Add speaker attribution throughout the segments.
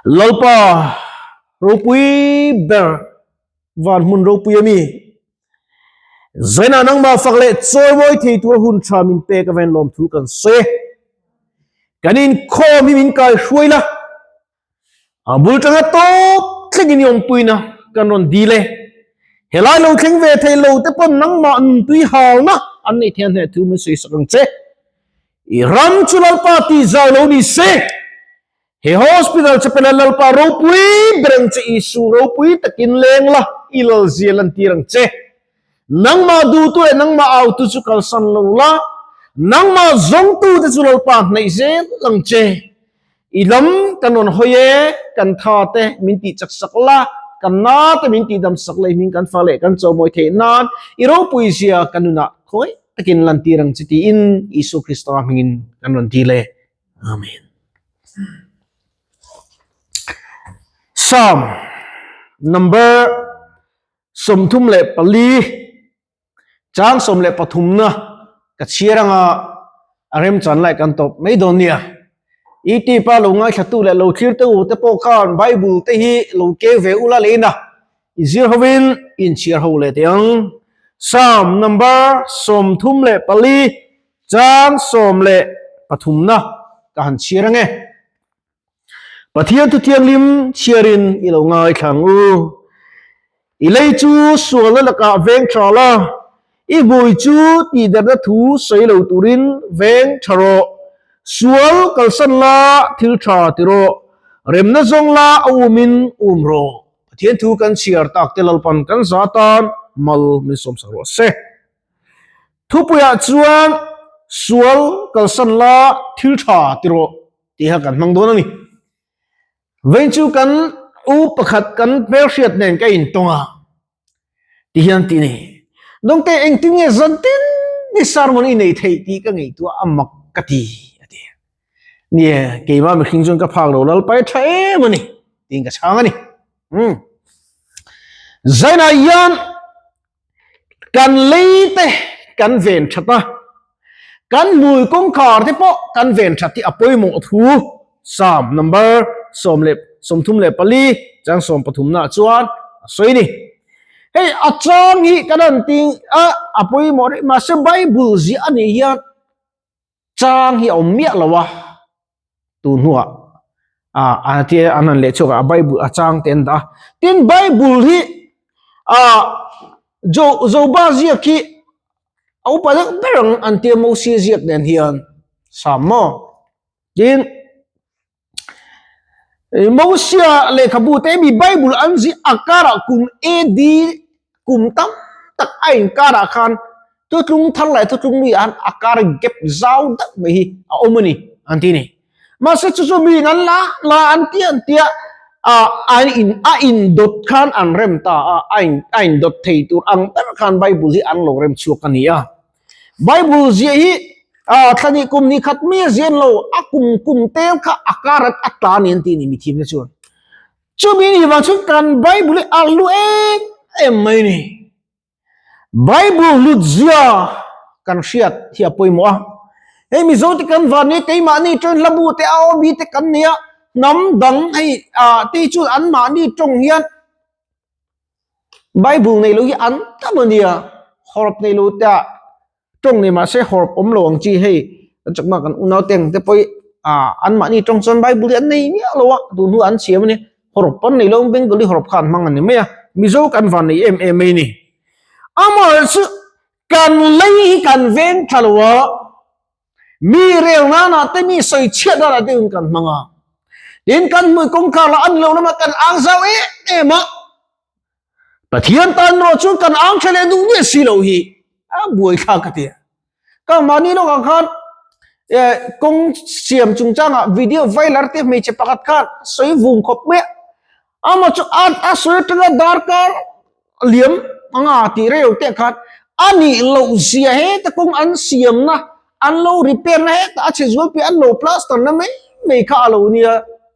Speaker 1: Lalpa ropui ber van hmun ropui ami Zaina nangmah fak leh chawimawi thei tur hun tha min pek avain lawmthu kan sawi e. Kan inkhawm hi min kai hruai la, a bul tanga tawp thlengin i awmpuina kan rawn dil e. Helai lo thleng ve thei lo te pawn nangmah nuntui halna an neih theih a hneh thu min sawi sak ang che. I ram chu Lalpa tih zau lo ni se. He hospital chapel a Lalpa ropui ber ang che, Isu ropui takin leng la, i lal zia lantir ang che. Nangmah duhtu leh nangmah autu chu kalsan lo la, nangmah zawngtu te chu Lalpa hnaih zel ang che. I lam kan rawn hawi e, kan tha te min tih chak sak la, kan na te min tih dam sak la, i hming kan fak leh kan chawhmawi theih nan i ropui zia kan nunah khawi takin lantir ang che tiin Isu Krista hmingin kan rawn dil e. Amen. Psalm number 34 chang 13 na ka chhiar anga a rem chan lai kan tawp mai dawn nia. I ti pa lo ngaithla tu leh lo thlir te u te pawh khan Bible te hi lo keu ve ula leina i zir hovin in chhiar ho leh teh ang. Psalm number 34 Chang 13 na ka han chhiar ange. Pathian thu thianghlim chhiarin i lo ngaithla ang u. I lei chu sualna lakah veng tha la, i hmui chu tihderna thu sawi lo turin veng tha rawh. Sual kalsan la thil tha ti rawh, remna zawng la a umin um rawh. Pathian thu kan chhiar tak te Lalpan kan za tan mal min sawmsak rawh se. Thupuiah chuan sual kalsan la thil tha ti rawh tih kha kan hmang dawn a ni. Vawiin chu kan u pakhat kan hmelhriat nen ka intawng a ti hian tih a ni. Dawngte engtin nge zan tin ni sermon i nei theih tih ka ngaihtuah a mak ka ti a ti. Nie, keimah mihring chuan ka phak lo lalpai tha em a ni tiin ka chhang a ni. Umm. Zainah hian Kan lei te kan ven that a, kan hmui kawngkhar te pawh kan ven that hi a pawimawh thu Psalm number 34 chang 13 nah chuan a sawi ni. Hei a chang hi kan han ti a, a pawimawh rih mahse Bible ziah a nih hian chang hi a awm miah lo a, tun hnuah ah a tia an han leh chhuak a bible a chang te an dah a tin bible hi ah zo zoba ziak hi a upa deuh ber ang an tia mosia ziak nen hian sam maw tin mosia lehkhabu te mi bible an ziah a karah kum AD kum tam tak a inkarah khan Thutlung thar leh thutlung mi an a kar gap zau deuh mai hi a awm a ni an ti ni. Mahse chu chu miin an la la an ti an tia a a in a indawt khan an rem ta a, a in a indawt thei tur ang ber khan Bible hi an lo rem chhuak a ni a. Bible ziah hi a thlahnih kum ni khat mi a zian lo a kum kum tel kha a kar a tla a ni an ti a ni mithiamna chuan. Chumi ni vang chuan kan Bible hi a lu em em mai a ni. Bible hlut zia kan hriat hi a pawimawh a. Hei Mizo te kan van ni keimahni tawng hlabu te a awm hi te kan nei a, hnam dang hei ah te hi chuan anmahni tawng hian Bible nei lo hi an tam a nia, hawrp nei lo te ah tawng nei mahse hawrp awm lo ang chi hei kan chakma kan unau te ang te pawh hi ah anmahni tawng chuan Bible hi an nei miah lo a, tun hnu an siam a ni. Hawrawp an nei lo, Bengali hawrawp kha an hmang a ni mai a, Mizo kan van nei em em mai a ni. Amaherawhchu kan lei hi kan veng tha lo a, mi rel nana te mi sawi chhiat nana te in kan hmang a, tin kan hmui kawngkhar lah a ni lo lama kan ang zau em em a, Pathian tan erawh chuan kan ang tha leh duh miah si lo hi a buaithlak ka ti a. Ka mahni lawkah khan kawng siam chungchangah video viral te hmeichhe pakhat khan sawi vung khawp mai a, amah chu a sawi atanga darkar liam anga tih reu te khan a nih loh zia heta kawng an siamna an lo repair na heta a chhe zual piah an lo plaster na mai mai kha a lo nia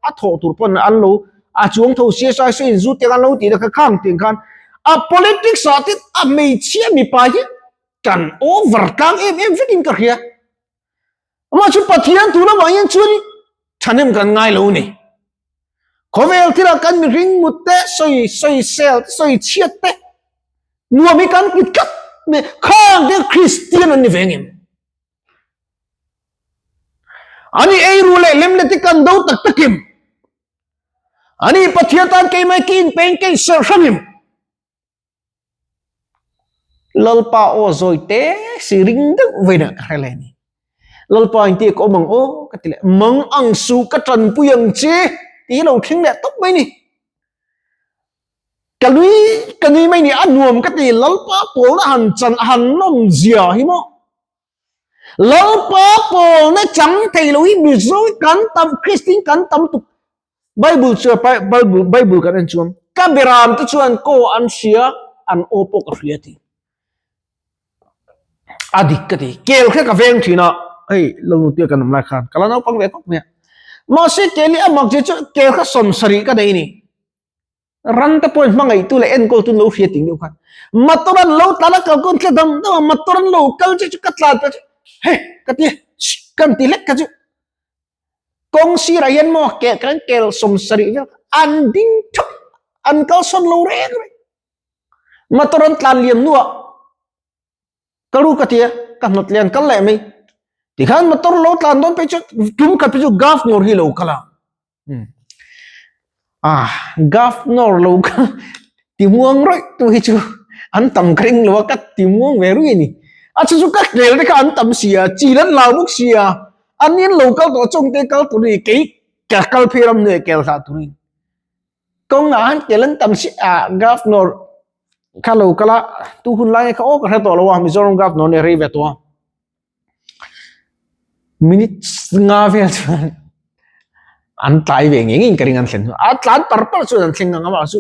Speaker 1: a thawh tur pawn an lo a chuang tho sia sai sawi in zu teng an lo tih na kha khang tih khan a politics ah te a hmeichhia mipa hi kan over tlang em em vekin ka hria amah chu Pathian tuna vang hian chuan thahnem kan ngai lo ni. Khawvel thila kan mihring mut te, sawi sawi sel te, sawi chhiat te, nuam hi kan ti tlat mai. Khang te Kristian an ni ve ngem? Ani eiru leh lem leh te kan do tak takim. Ani Pathian tan keimah hi ka inpeng ka inserh hrangim. Lalpa aw zawi te si ring deuh vein ah ka hre leh a ni. Lalpa engtia ka awm ang aw ka ti leh, mang ang suh ka tanpui ang che tih hi lo thleng leh tawp mai a ni. Ka nui ka nui mai a ni, a nuam ka ti, Lalpa pawlna han chan han nawm zia hi maw. Lalpa pawlna chang thei lo hi Mizo hi kan tam, Kristian kan tam tuk. Bible chuan Bible Bible kan en chuan ka beram te chuan ko an hria an aw pawh ka hria ti a dik ka ti kel kha ka veng thin a hei lo nu tia kan awm lai khan ka la naupang ve khawp mai a mahse kel hi a mak che chu kel kha 70 ka nei ni ran te pawhin hmangaihtu leh enkawltu an lo hria ting deuh khan motor an lo tlan a kalkawn tla dam dam a motor an lo kal che chu ka tlan ta chu hei ka ti kan ti hlek kha chu Kawng sirah hian maw kel kan kel 70 vel an ding thap an kalsawn lo reng reng. Motor an tlan liam hnuah ka ru ka tia ka hnawt leh an kal leh mai. Tikhan motor lo tlan dawn phei chu tum khat phei chu governor hi lo kal a. Ah, governor lo kal ti muang rawih tu hi chu an tam ka ring lo a ka ti muang ve rui a ni. A chu chu ka kel te kha an tam si a, chil an lau bawk si a. An in lo kal tawh chung te kal tur ni kei ka kal phei ram nge kel hlah tur ni. Kawng ah han kel an tam si a governor kha lo kal a tu hun lai kha aw ka hre tawh lo a Mizoram governor nih a rei ve tawh a. Minutes nga vel chuan an tlai ve ngei ngei in ka ring an thlen hnu a tlan par par chuan an thleng ang a mahse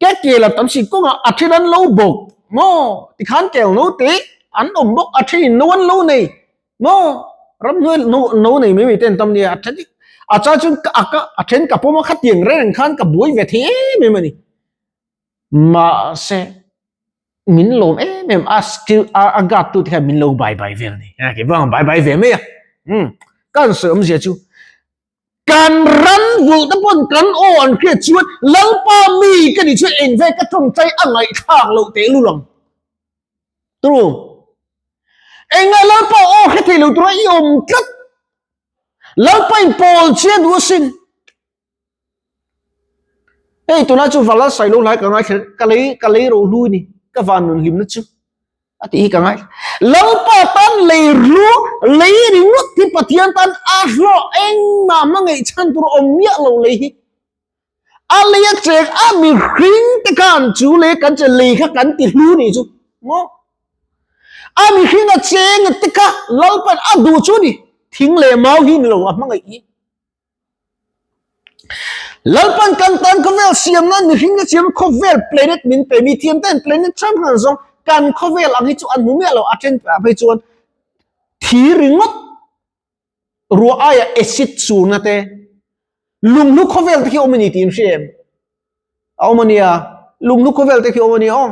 Speaker 1: ke kel a tam si kawngah a then an lo bawk maw tikhan kel no te an awm bawk a then in no an lo nei. Maw ramhnuai no no nei mai mai te an tam nia a then a chang chuan ka a ka a then ka pawm a khatiang reng khan ka buai ve thei em em a ni mahse min lawm em em a skill a a guard tu te khan min lo bai bai vel a ni a kei vang bai bai ve mai a um ka han sawi awmzia chu kan ram vulh te pawn kan aw an hriat chuan Lalpa mi ka nih chuan eng ve ka tawngtai a ngaihthlak loh tehlul ang. True. Enga Lalpa aw hre thei lo tura i awm tlat. Lalpa in pawl che duh asin. Hei tunah chu vala sai lo lai ka ngai thlen ka lei ka lei ro hlu ni ka van nun hlimna chu a tih hi ka ngai. Lalpa tan lei hlu lei ringawt hi Pathian tan a hlawh engmah hmangaih chhan tur awm miah lo lei hi. A lei a cheng a mihring te khan chu lei kan che lei kha kan ti hlu nih chu maw a mihring a cheng te kha Lalpan a duh chu ni thing leh mau hi ni lo a hmangaih hi Lalpan kan tan khawvel siam nan mihring te siam khawvel planet min pe mi thiam ten planet hrang hrang zawng kan khawvel ang hi chu an hmu miah lo a then phei chuan thi ringawt Ruah aia acid churna te, lunghlu khawvel te khi awm a ni tih in hria em? A awm a nia, lunghlu khawvel te khi awm a nia aw.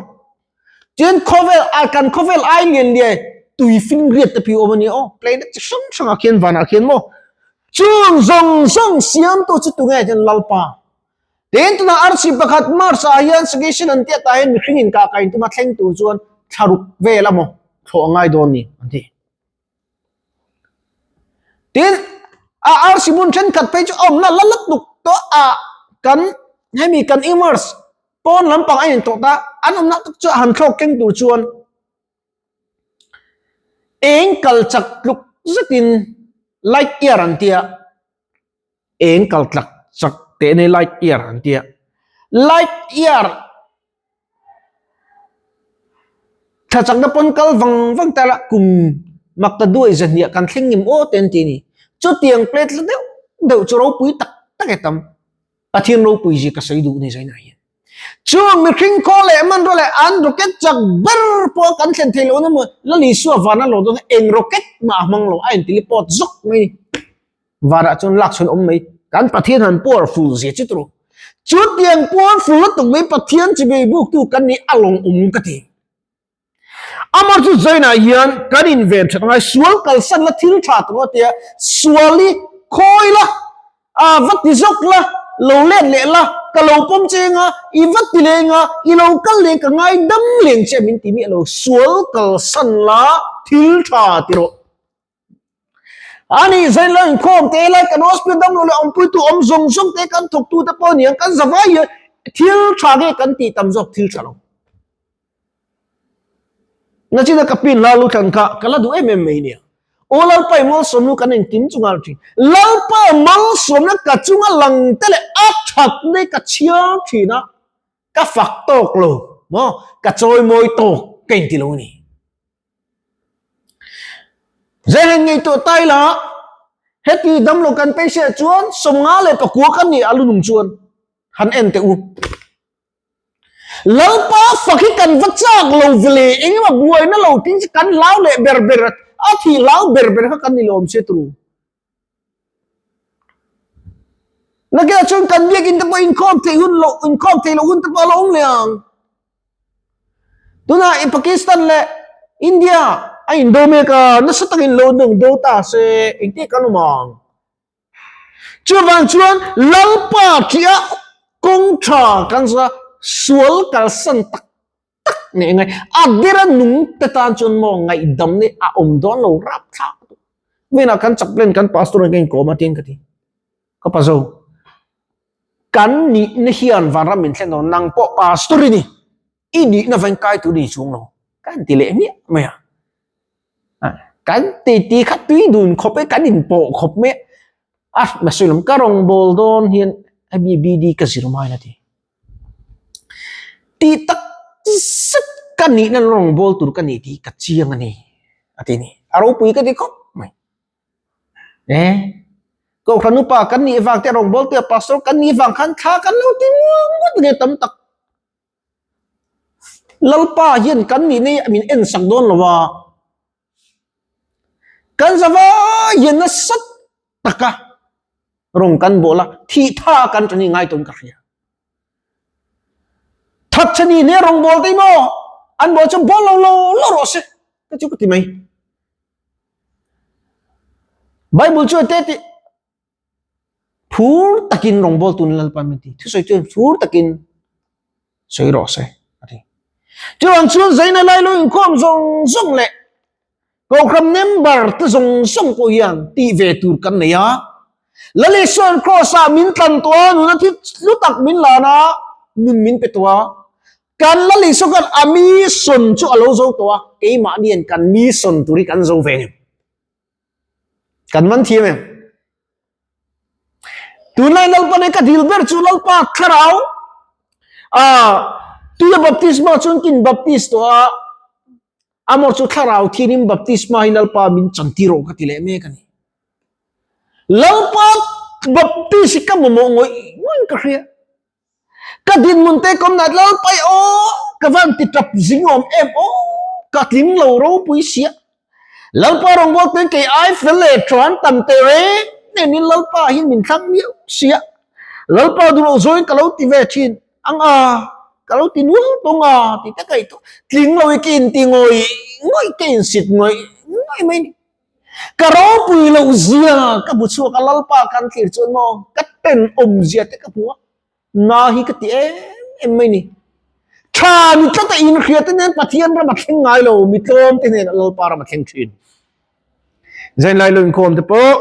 Speaker 1: Chuan khawvel, a kan khawvel ai lian lian tui finriat te phi awm a nia aw. Planet chi hrang hrangah khian vanah khian maw. Chung zawng zawng siamtu chu tunge chuan Lalpa. Tin tunah arsi pakhat Mars ah hian suggestion an tiat ah hian mihring inkah kain tuma thleng tur chuan thlaruk vel a maw thlawh a ngai dawn ni an ti. Tin, a arsi hmun thenkhat phei chu a awmna la la tuk tawh a kan hemi kan immerse pawn lampang a in tawh ta an awmna tak chu han thlawk keng tur chuan eng kal chak tluk zetin light year an tia eng kal tlak chak teh nei light year an tia light year Tha chakna pawn kal vang vang ta la kum mak ta duai zahniah kan thleng ngim aw te an ti a ni. Chutiang plate hla deuh deuh chu ropui tak tak e tam. Pathian ropui zia ka sawi duh ni zainah hian. Chung mihring khaw leh hmanrua leh an rocket chak ber pawh kan thlen thei lohna maw Lal Isua vana lo dawn eng rocket mah a hmang lo a inteliport zawk mai ni. Vanah chuan lak chhawn awm mai. Kan Pathian han powerful zia chu turu. Chutiang powerful lutuk mai Pathian chibei buktu kan nih a lawng awm ka ti. Amah chu zainah hian kan inven that angai sual kalsan la thil tha tur a tia sual hi khawi la, a va ti zawk la. lo let leh la, ka lo pawm che eng a, i va ti leng a, i lo kal leng ka ngaidam leng che min ti miah lo, sual kalsan la thil tha ti rawh. Ani zain lo inkhawm te lai kan hospital dam lo leh awmpuitu awm zawng zawng te kan thawktu te pawh niang kan zavai hian thil tha nge kan tih tam zawk thil tha lo. Nachina ka pin la lu thlan kha ka la duh em em mai nia. Aw Lalpa i malsawm lu kan engkim chunga lo thin. Lalpa malsawmna ka chunga lang te leh a that nei ka chhiar thin a, ka fak tawk lo maw, ka chawimawi tawk ka inti lo a ni. Zaihen ngaihtuah ta ila, heti damlo kan patient chuan 59 kan ni a lunung chuan han en teh u. Lalpa fak hi kan va chak lo vele, engemaw buaina lo tin chu kan hlau leh ber ber a thih hlau ber ber kha kan ni lo awm se turu. Nakinah chuan kan biakin te pawh inkhawm theih hun lo inkhawm theih loh hun te pawh a lo awm leh ang. Tunah i Pakistan leh India a indo mek a, nasa takin lo dawng do ta se engtin kan awm ang. Chuvang chuan Lalpa tia kawng tha kan zawh a, sual kalsan tak tak nih ngai. A bera nung te tan chuan maw ngaihdam nih a awm dawn lo rapthlak lutuk. Vawiinah kan chaplain kan pastor in ka inkawm a tiin ka ti. Ka pa zo, kan nihna hian vanram min thlen dawn, nang pawh pastor i ni. I nihna vain kai tur ni chung lo kan ti leh miah mai a. Kan ti ti kha tui dun khawp e kan in pawh khawp mai a. A sawi lam ka rawngbâwl dawn hian hemi BD ka zir mai a ti. Ti tak zet ka nihna rawngbâwl tur ka ni tih ka chiang a ni a ti ni. A ropui ka ti khawp mai. E Kohhran upa kan nih vang te rawngbâwl te pastor kan nih vang khan thla kan lo ti muang ngawt nge tam tak. Lalpa hian kan nihna hi min en sak dawn lo a, kan zavai hian nasa taka rawng kan bawl a, thih tha kan ṭan hi ngai tawn ka hria. Thatchhe ni hle rawng bawl te hi maw an bawl chu bawl lo lo lo rawh se ka chu ka ti mai. Bible chu te tih Phur takin rawngbâwl tûn Lalpa min ti. Thusawi chuan phur takin sawi rawh se a ti. Chuvang chuan zaina lai lo inkhawm zawng zawng leh Kohhran member te zawng zawng pawh hian tih ve tur kan nei a. Lal Isua'n Kraws-ah min tlan tawh a, nuna thi hlu tak min lan a, nun min pe tawh a. Kan Lal Isua khan a mission chu a lo zo tawh a, keimahnian kan mission tur hi kan zo ve ngem. Kan man thiam em? Tunlai Lalpa nei ka dil ber chu Lalpa thlarau a tuia baptisma chuan kin baptist tawh a amor chu thlarau thianin baptisma hi Lalpa min chantir rawh ka ti leh mek a ni. Lalpa baptist hi ka mamawh ngawih ngawih ka hria. Ka dinhmun te kawm nat lal pai aw ka van ti tap zing awm em aw ka tling lo ropui sia Lalpa rawngbâwl ten kei ai fel leh ṭuan tam teh reng nen in Lalpa hi min thlang miau sia Lalpa duh loh zawngin ka lo ti ve ṭhin ang a ka lo ti nual tawng a ti te ka ituah tling lo i ka inti ngawih ngawih ka insit ngawih ngawih mai ni. Ka ropui loh zia ka hmu chhuak a, Lalpa kan thlir chuan maw ka tenawm zia te ka hmu a, na hi ka ti em em mai ni. Tha ni tlata inhria te nen Pathian ram a thleng ngai lo, mi tlawm te hnenah Lalpa ram a thleng thin. Zainlai lo inkhawm te pawh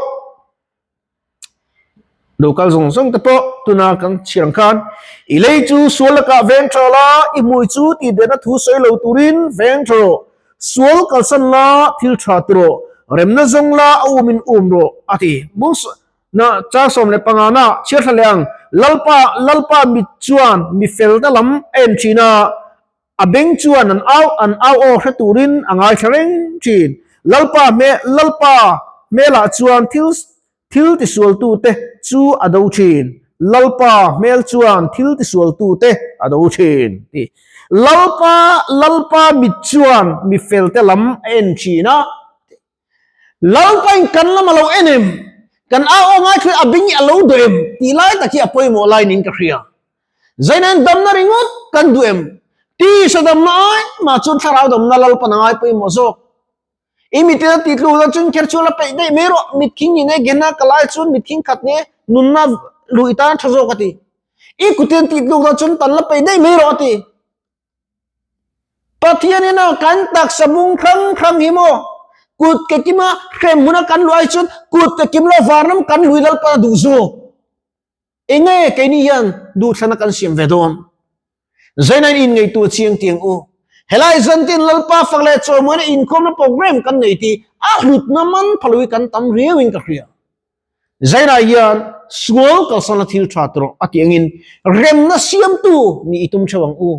Speaker 1: Lo kal zawng zawng te pawh tuna kan chhiar ang khan i lei chu sual lakah veng tha la, i hmui chu tihderna thu sawi lo turin veng tha rawh, sual kalsan la thil tha ti rawh, remna zawng la a umin um rawh a ti. Na chang 15 na chhiar thla leh ang, Lalpa Lalpa mit chuan mi felna lam a en thin a, A beng chuan an au an au aw hre turin a ngaithla reng thin. Lalpa hme Lalpa hmelah chuan thil thil tisualtute chu a do thin. Lalpa hmel chuan thil tisualtute a do thin. Ti. Lalpa Lalpa mit chuan mi felte lam a en thin a. Lalpain kan lam a lo en em? Kan au aw ngaithla a beng hi a lo duh em? Tih lai tak hi a pawimawh lai niin ka hria. Zainain damna ringawt kan duh em? Tisa damna ai mah chuan thlarau damna Lalpan a ngai pawimawh zawk. I mitin a tih tluh chuan kher chu la peih daih mai rawh. Mitkhing ni ne Gena ka lai chuan mitkhing khat nge nunna luh i tan tha zawk a ti. I kutin tih tluk dan chuan tan la peih daih mai rawh a ti. Pathian in a kan taksa bung hrang hrang hi maw kut ke kima hrem hmuna kan luh ai chuan kut ke kim lo varnam kan lui Lalpan a duh zawk. Enge keini hian duhthlana kan siam ve dawn? Zainain in ngeitu a chiang tiang u. Helai zantin Lalpa fak leh chawimuaina inkhawmna program kan nei tih a hlutna man phalui kan tam riauin ka hria. Zainah hian sual kalsana thil tha tawrh a tih angin remna siamtu nih i tum theuh ang u.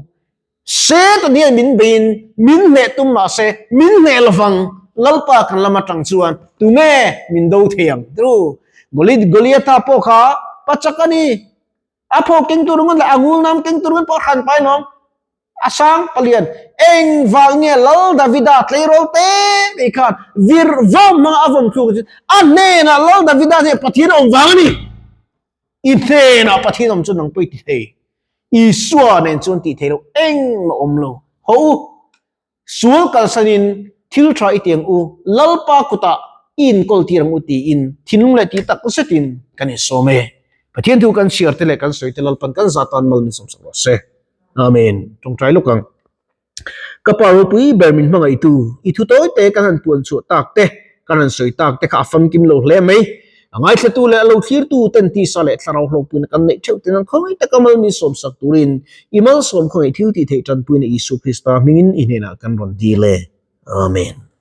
Speaker 1: Satan hian min beiin min hneh tum mah se min hneh lovang Lalpa kan lam atang chuan tunge min do thei ang tru. Goliatha pawh kha pachak a ni. A phaw keng tur ringawt leh a ngul nam keng tur ringawt pawh hran pai nuam. A sang palian engvang nge Lal Davida tleirawl te mai khan vir vawm hmanga a vawm thluk chu a hnenah Lal Davida hnenah Pathian a awm vang a ni. I hnenah Pathian awm chu nang pawh i ti thei. Isua nen chuan tih theih loh engmah awm lo. Haw u, Sual kalsanin thil tha i tiang u, Lalpa kutah i inkawl tir ang u tiin thinlung leh tih tak zetin kan insawm e. Pathian thu kan chhiar te leh kan sawi te Lalpan kan zah tan mal min sawmsak rawh se. Amen. Tawngtai lawk ang. Ka pa ropui ber min hmangaihtu, i thu tawi te kan han puan chhuah tak te, kan han sawi tak te kha a famkim lo hle mai. A ngaithlatu leh a lo thlirtu ten tisa leh thlarau hlawkpuina kan neih theuh ten an khawngaih taka mal min sawmsak turin i malsawm khawngaih thil tih theih tanpuina Isua Krista hmingin i hnenah kan rawn dil e. Amen.